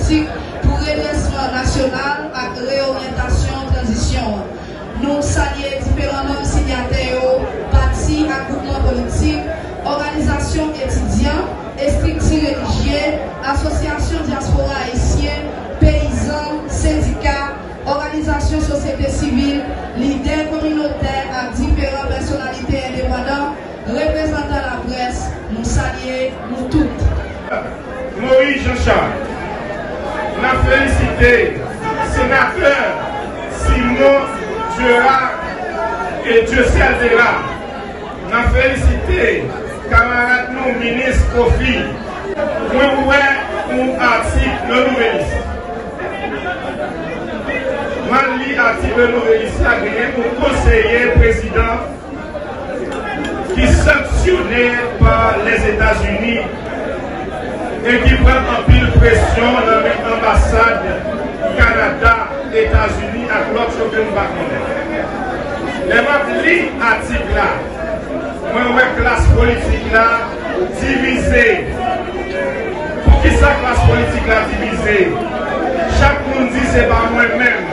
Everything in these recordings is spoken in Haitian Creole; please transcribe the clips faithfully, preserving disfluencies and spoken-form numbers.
politik pou redresman nasyonal ak reyoryantasyon tranzisyon an. Nou salye diferan manm sinyatè yo, pati ak gwoupman politik, òganizasyon etidyan, estrikti relijye, asosyasyon dyaspora ayisyen, peyizan, sendika, òganizasyon sosyete sivil, lidè kominotè ak diferan pèsonalite endepandan, reprezantan laprès, nou salye nou tout. Moïse Jean Charles, n ap felisite senatè Simon Gérard et Dieuseul Terra. N ap felisite kamarad nou minis Kofi. Mwen wè yon atik Le Nouvelliste. Mwen li atik Le Nouvelliste la, genyen yon konseye prezidan ki sanksyone pa Lèzetazini e ki pran anpil presyon nan men anbasad Kanada, Etazini ak lòt yo ke m pa konnen. Lè m ap li atik la, mwen wè klas politik la divize. Poukisa klas politik la divize? Chak moun di se pa mwen menm,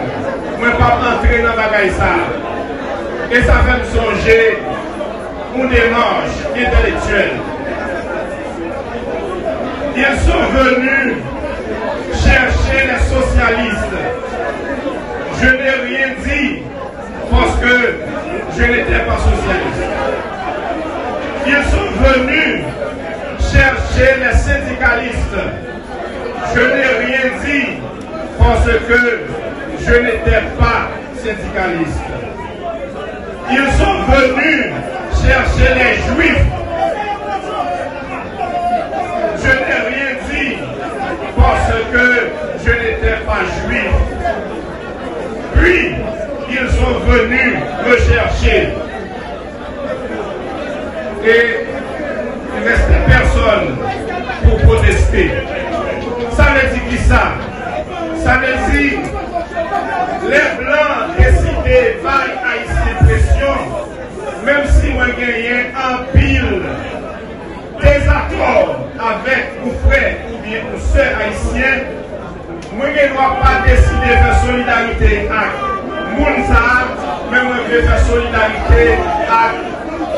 mwen p ap antre nan bagay sa. E sa fè m sonje yon demach entèlektyèl. Ils sont venus chercher les socialistes. Je n'ai rien dit parce que je n'étais pas socialiste. Ils sont venus chercher les syndicalistes. Je n'ai rien dit parce que je n'étais pas syndicaliste. Ils sont venus chercher les juifs. Je n'ai rien dit parce que je n'étais pas juif. Puis, ils sont venus me chercher. Et il ne restait personne pour protester. Sa vle di kisa? Sa vle di, lè blan deside bay Ayisyen presyon, menm si mwen genyen anpil dezakò avèk yon frè oubyen yon sè ayisyen, mwen gen dwa pa deside fè solidarite ak moun sa a, men mwen vle fè solidarite ak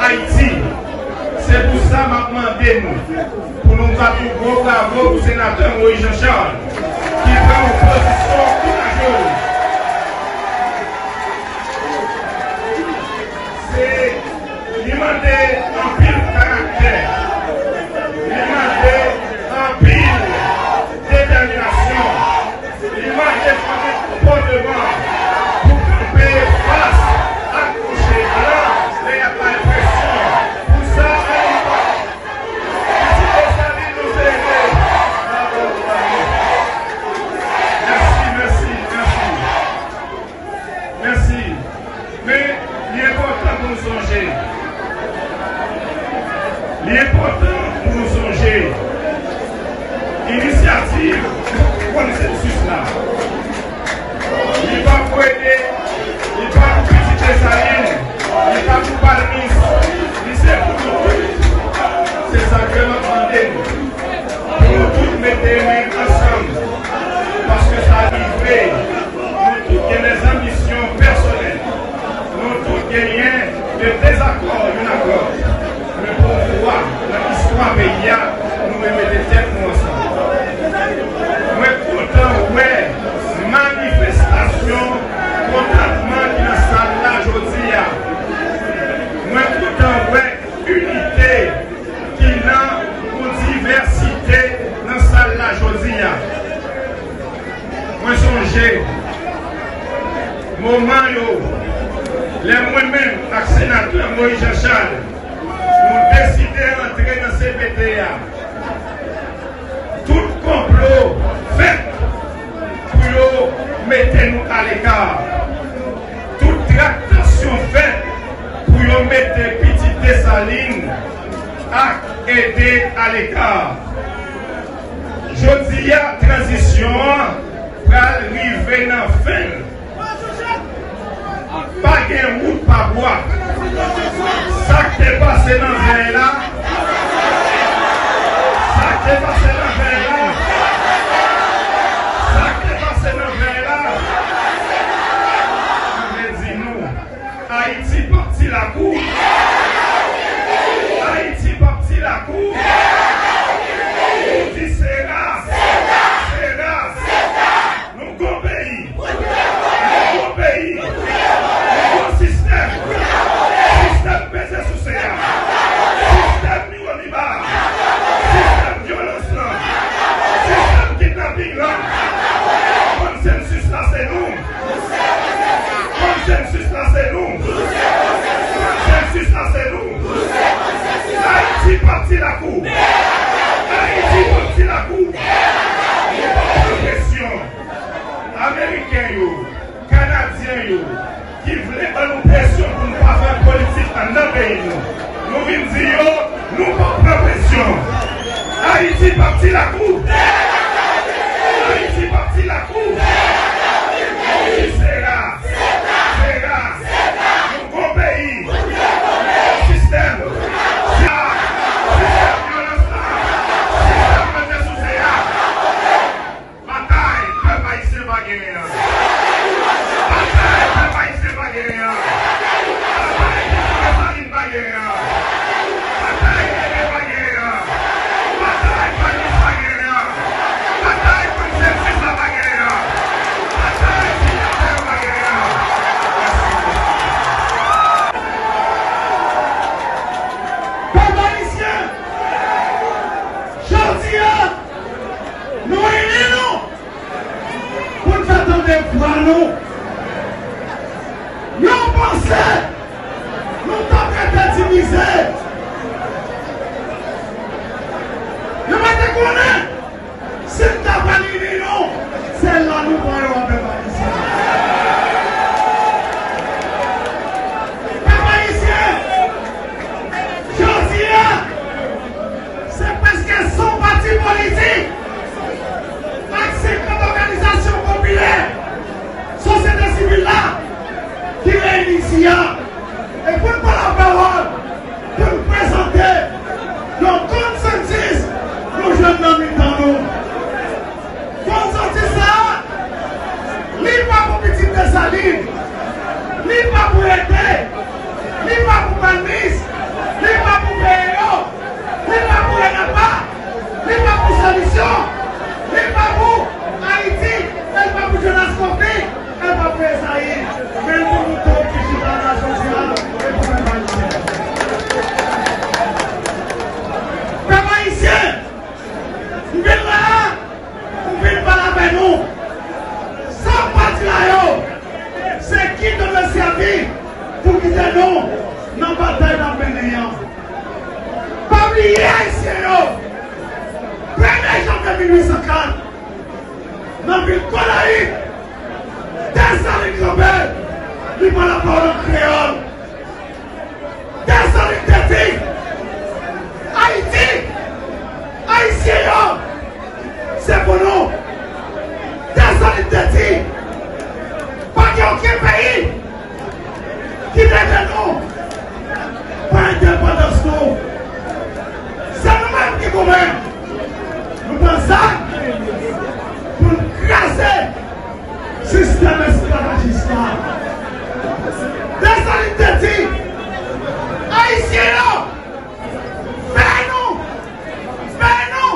Ayiti. Se pou sa m ap mande nou pou nou bat yon gwo bravo pou senatè Moïse Jean Charles, ki pran yon pozisyon kouraje. Se, li mande anpil karaktè, li mande anpil detèminasyon, li mande fò gen konpòteman pou kanpe fas ak mouche blan lè y ap bay presyon. Pou sa, ann bat. Mèsi, mèsi, mèsi. Mèsi. Men, li enpòtan pou nou sonje. Li enpòtan pou nou sonje. Inisyativ konsensis la. Li pa pou ede, li pa pou Pitit Desalin, li pa pou palmis, li se pou nou tout. Se sa ke m ap mande nou. Pou nou tout mete men ansanm, paske sa rive, nou tout gen de zanbisyon pèsonèl, nou tout genyen de dezakò youn ak lòt. Men pou yon fwa nan istwa peyi a, nou remete tèt nou ansanm. Mwen kontan wè manifestasyon kontantman ki nan sal la jodi a. Mwen kontan wè inite ki nan yon divèsite nan sal la jodi a. Mwen sonje moman yo, lè mwen menm ak senatè Moïse Jean Charles, nou deside antre nan C P T a. Tout konplo fèt pou yo mete nou aleka. Tout traktasyon fèt pou yo mete Pitit Desalin ak Ede aleka. Jodi a, tranzisyon an pral rive nan fen l. Pa gen wout pa bwa. Sa k te pase nan vèy la, sa k te pase nan vèy la, Ayiti pati lakou. Ayiti pati lakou. Nou pap pran presyon. Ameriken yo, Kanadyen yo, ki vle ban nou presyon pou nou pa fè politik anndan peyi nou. Nou vin di yo, nou pap pran presyon. Ayiti pati lakou. Ayiti pati lakou. Ayiti se la. Se la. Nou gon peyi. Sistèm. Sistèm vyolans la. Sistèm mete sou se a. Batay pèp ayisyen pa genyen an. Batay pèp ayisyen pa genyen an. Batay pou Desalin pa genyen an. Batay Ede pa genyen an. Batay Panis pa genyen an. Batay pou Jezis la pa genyen an. Batay pou Jezis la pa genyen an. Pèp ayisyen, jodi a, nou ini nou pou n fè tande vwa nou. Yo panse nou t ap rete divize. Yo pa te konnen si n ta pral ini nou, se la nou pran yo an pèp ayisyen. Pèp ayisyen, jodi a, se prèske san pati politik ak senkant òganizasyon popilè sosyete sivil la ki reyini isi a. E pou n pran lapawòl, pou n prezante yon konsansis nou jwenn nan mitan nou. Konsansis sa a, li pa pou pitit Desalin, li pa pou Ede, li pa pou Panis, li pa pou Peyo, li pa pou Renapa, li pa pou Solisyon, li pa pou Ayiti, e li pa pou Jonas Kofi, e li pa pou Ezayi, men l pou nou tout ki chita la jodi a, e pou pèp ayisyen. Pèp ayisyen, m vin la a, m vin pale avè nou. Sa m pa di la yo, se gid nou dwe sèvi pou gide nou nan batay n ap mennen an. Pa bliye, ayisyen yo, premye janvye mil uit san kat, nan vil Gonayiv, Desalin kanpe, li pran lapawòl an kreyòl. Desalin te di, Ayiti, Ayisyen yo, se pou nou. Desalin te di, pa gen okenn peyi ki te ede nou pran endepandans nou. Se nou menm ki goumen. Nou pran zam pou n kraze sistèm esklavajis la. Desalin te di, Ayisyen yo, fè nou, fè nou,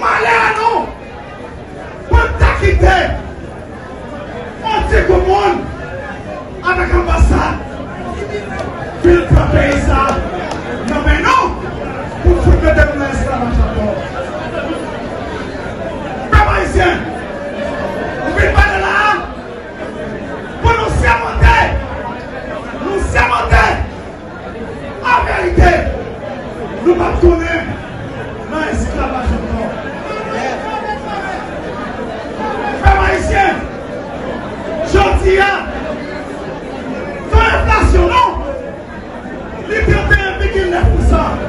malè a nou, pou n ta kite yon ti gwoup moun avèk anbasad vin pran peyi sa a nan men nou pou fout mete nou nan esklavaj ankò. Pèp ayisyen, m vin pale la a pou nou sèmante, nou sèmante an verite, nou p ap tounen nan esklavaj ankò. Pèp ayisyen, jodi a, to enflasyon nou, li trannteyen vigil nèf pousan.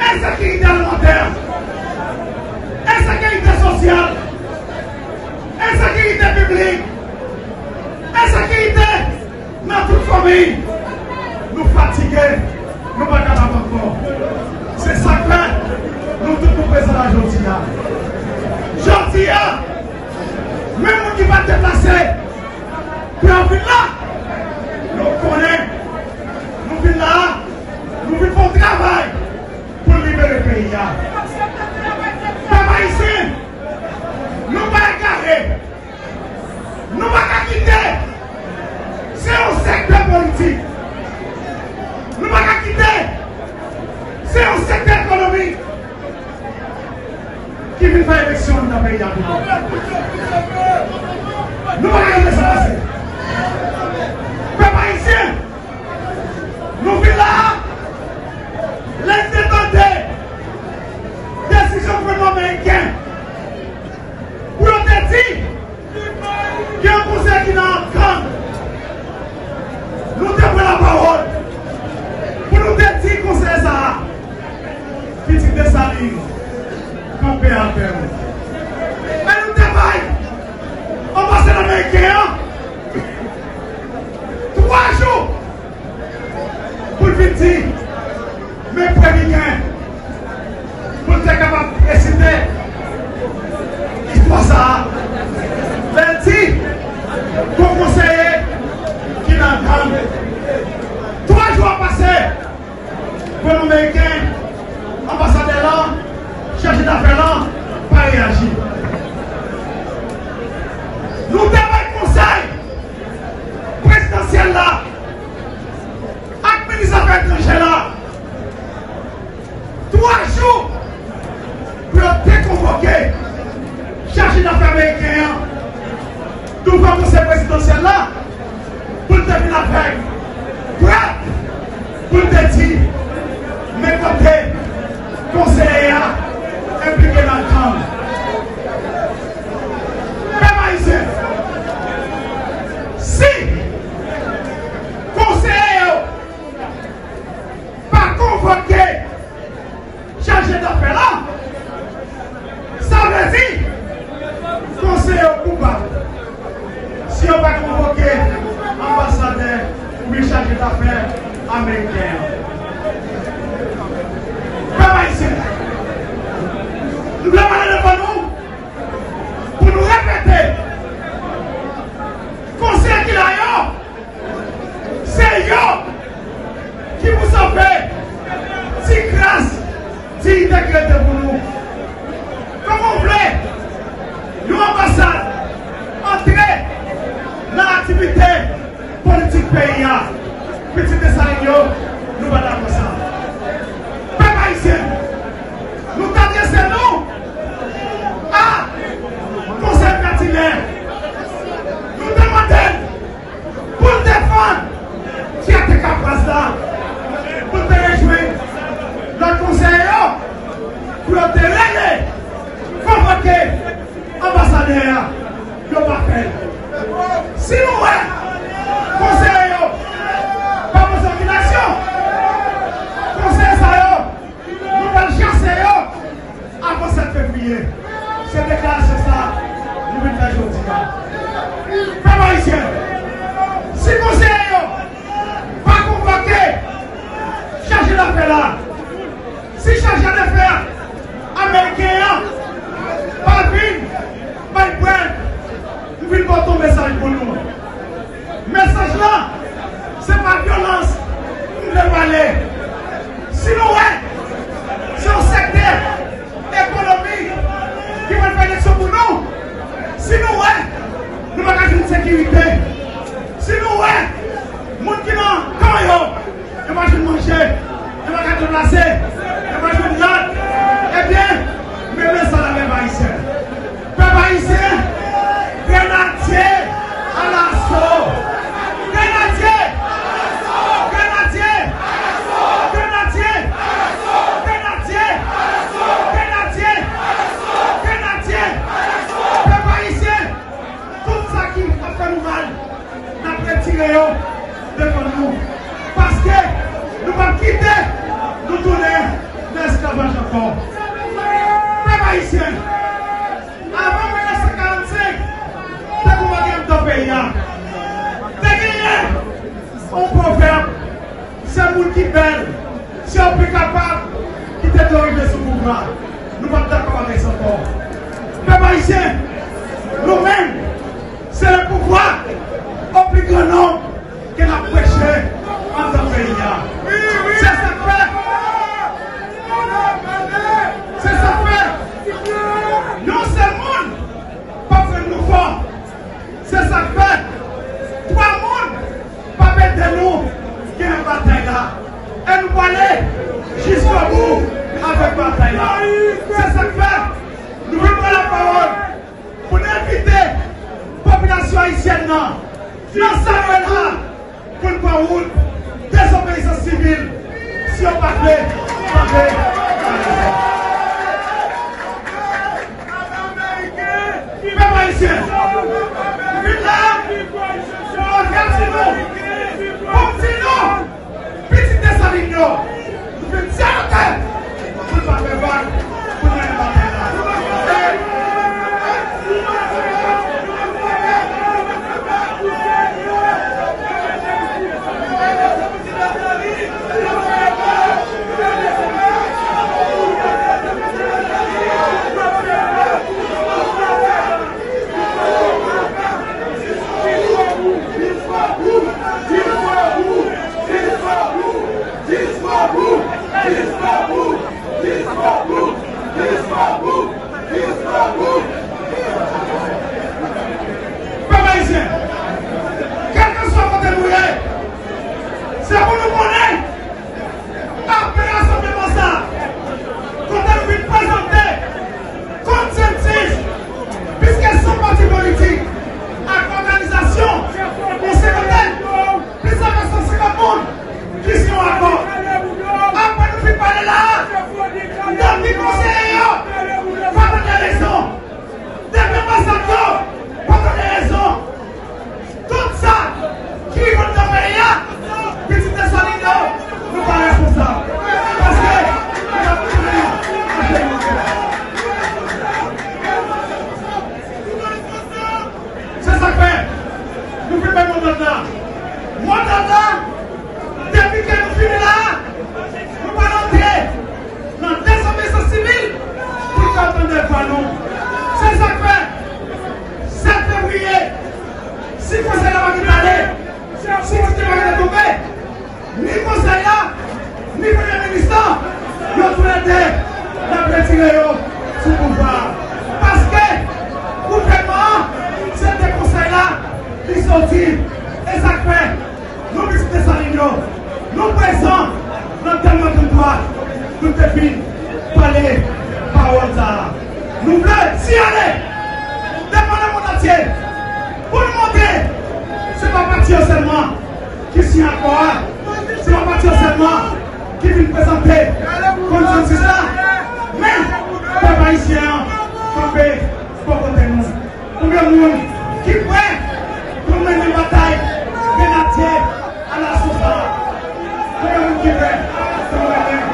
Ensekirite alimantè, ensekirite sosyal, ensekirite piblik, ensekirite nan tout fanmi. Nou fatige, nou pa kapab ankò. Se sa k fè nou tout nou prezan la jodi a. Jodi a, menm moun ki pa t deplase pou yo vin la, nou konnen nou vin la, nou vin fè yon travay pou n libere peyi a. Pèp ayisyen, nou pa egare. Nou pa ka kite se yon sektè politik, nou pa ka kite se yon sektè ekonomik ki vin fè eleksyon anndan peyi a tou. Nou pa ka kite sa pase. Pèp ayisyen, nou vin la a, Kanpe avè m. E nou te bay anbasadè ameriken an twa jou pou l vin di men premye gen pou l te kapab resite istwa sa a. Lè l di gon konseye ki nan gang. Twa jou ap pase. Gouvènman ameriken, anbasadè lan, chaje dafè lan pa reyaji. Nou te bay konsèy prezidansyèl la ak minis afè etranjè la twa jou pou yo dekonvoke chaje dafè ameriken an douvan konsèy prezidansyèl la pou l te vin avèk prèv pou l te di men kote konseye a enplike nan gang. Pèp ayisyen, si konseye yo pa konvoke chaje dafè la, sa vle di konseye yo koupab si yo pa konvoke anbasadè oubyen chaje dafè ameriken an. Pèp ayisyen, nou vle pale devan nou pou nou repete konseye ki la yo. Se yo ki pou sove ti kras diyite ki rete pou nou. Kòman w vle yon anbasad antre nan aktivite politik peyi a? Pitit Desalin yo, nou pa dakò sa. Pèp ayisyen, nou t adrese nou a konsèy Fètilè. Nou te mande l pou l defann fyète Kapras la, pou l te rejwenn lòt konseye yo, pou yo te rele, konvoke anbasadè a, yo pa fè l. Si nou wè konseye yo pa poze okenn aksyon, konseye sa yo, nou pral chase yo avan sèt fevriye. Se deklarasyon sa a nou vin fè jodi a. Pèp ayisyen, si konseye yo pa konvoke chaje dafè la, si chaje dafè ameriken an pa vin bay prèv, m vin pote yon mesaj pou nou. Mesaj la, se pa vyolans m vle pale. Si nou wè se yon sektè ekonomik ki pral fè eleksyon pou nou, si nou wè nou pa ka jwenn sekirite, si nou wè moun ki nan kan yo, yo pa jwenn manje, yo pa ka deplase, yo pa jwenn rad, ebyen, men mesaj la, pèp ayisyen. Pèp ayisyen, Grenadye alaso! Grenadye! Grenadye! Grenadye! Pèp ayisyen, tout sa ki ap fè nou mal, n ap retire yo devan nou. Paske nou p ap kite nou tounen nan esklavaj ankò. Pèp ayisyen, avan mil nèf san karannsenk, te gon bagay anndan peyi a. Te genyen yon pwovèb, se moun ki bèl, se yo pi kapab, ki te dwe rive sou pouvwa. Nou p ap dakò avèk sa ankò. Pèp ayisyen, nou menm, se le pouvwa au plus grand nombre ke n ap preche anndan peyi a. Se sa k fè, se sa k fè, yon sèl moun p ap rann nou fò. Se sa k fè, twa moun p ap ede nou genyen batay la. E nou prale jiskobou avèk batay la. Se sa k fè, nou vin pran lapawòl pou n envite popilasyon ayisyèn nan, nan sa yo la, pou n pran wout dezobeyisans sivil, si yo pa vle tande rezon. Pèp ayisyen, vin la, pou m di nou, pou m di nou, pitit Desalin yo, nou vin di a tè pou n pa fè vag. Pèp ayisyen, kèlkeswa kote nou ye, se pou nou konnen apre rasanbleman sa, kote nou vin prezante konsansis, piske san pati politik ak òganizasyon, yon senkantèn, plis pase san senkant moun ki siyen yon akò. Apre nou fin pale la a, depi konseye yo pa tande rezon, depi anbasad yo pa tande rezon, tout sa ki rive anndan peyi a, pitit Desalin yo, nou pa responsab. Paske nou pa tounen nan peyi nou. Se sa k fè nou fin bay mo dòd la. Mo dòd la, depi ke nou fini la, nou pral antre nan dezobeysans sivil pou n ka tande vwa nou. Se sa k fè, sèt fevriye, si konsèy la pa vin pale, si Tite pa vin tonbe, ni konsèy la, ni premye minis la, yo toulède, n ap retire yo sou pouvwa a. Paske gouvènman an, se de konsèy la li soti. E sa k fè, nou pitit Desalin yo, nou prezan nan Dèlma trannntwa, nou te vin pale pawòl sa a. Nou vle siyale devan lemonn antye pou nou montre se pa pati yo sèlman ki siyen akò a, se pa pati yo sèlman ki vin prezante konsansis la, men pèp ayisyen an kanpe bò kote nou. Konbyen moun ki prè pou mennen batay grenadye alaso sa a? Konbyen moun ki prè pou mennen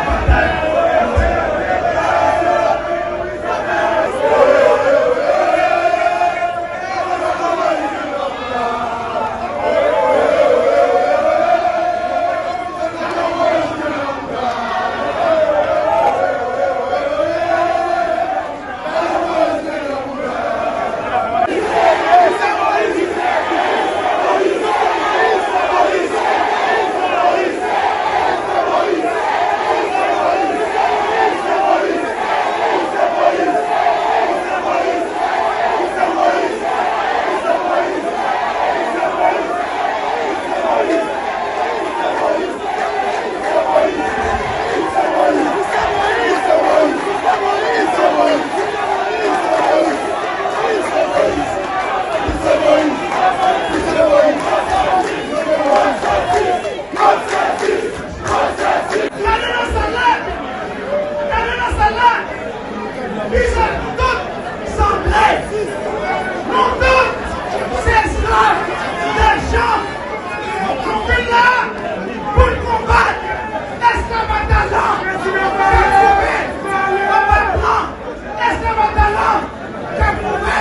batay? Gade nan sal la! Gade nan sal la! Bizè tout sanble! Nou tout se esklav de jan! Nou vin la pou n konbat esklav ak talan k ap twouve anba plan esklav ak talan k ap twouve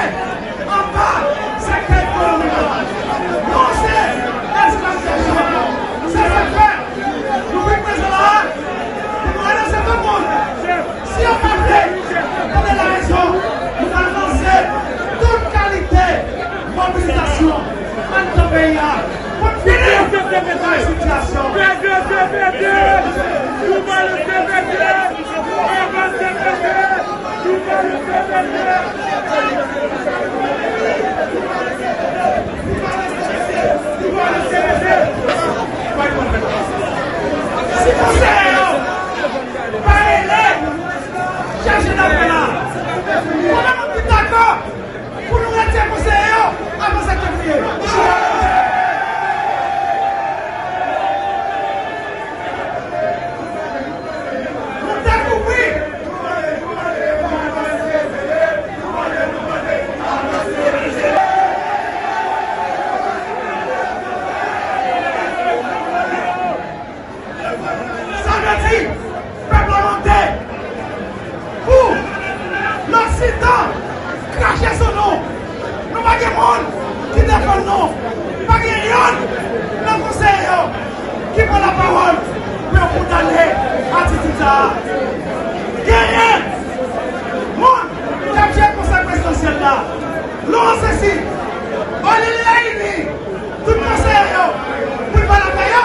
anba sektè ekonomik la. Nou se esklav de jan. Se sa k fè nou vin prezan la a pou nou anonse tout moun, si yo pa vle tande larezon, nou pral lanse tout kalite mobilizasyon anndan peyi a pou n fini ak sitiyasyon. Si konseye yo pa rele chèche lapè la, konbyen moun ki dakò pou nou retire konseye yo avan sèt fevriye? Nou dekouvri Sa vle di, pèp la mande pou Loksidan krache sou nou. Nou pa gen moun ki defann nou. Pa gen yonn nan konseye yo ki pran lapawòl pou yo kondane atitid sa a. Genyen moun k ap jere konsèy prezidansyèl la. Lè w sezi, olye li reyini tout konseye yo pou l pale avè yo,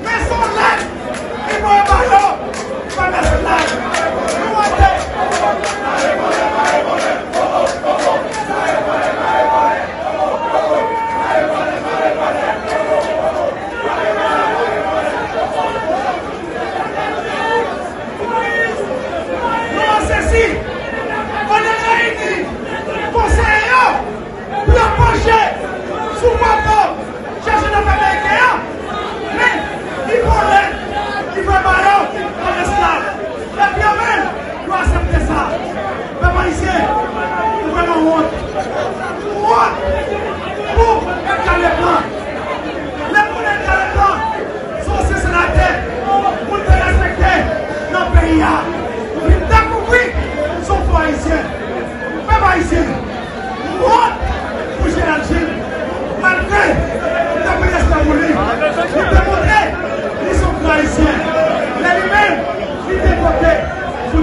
men se yon lèt li ba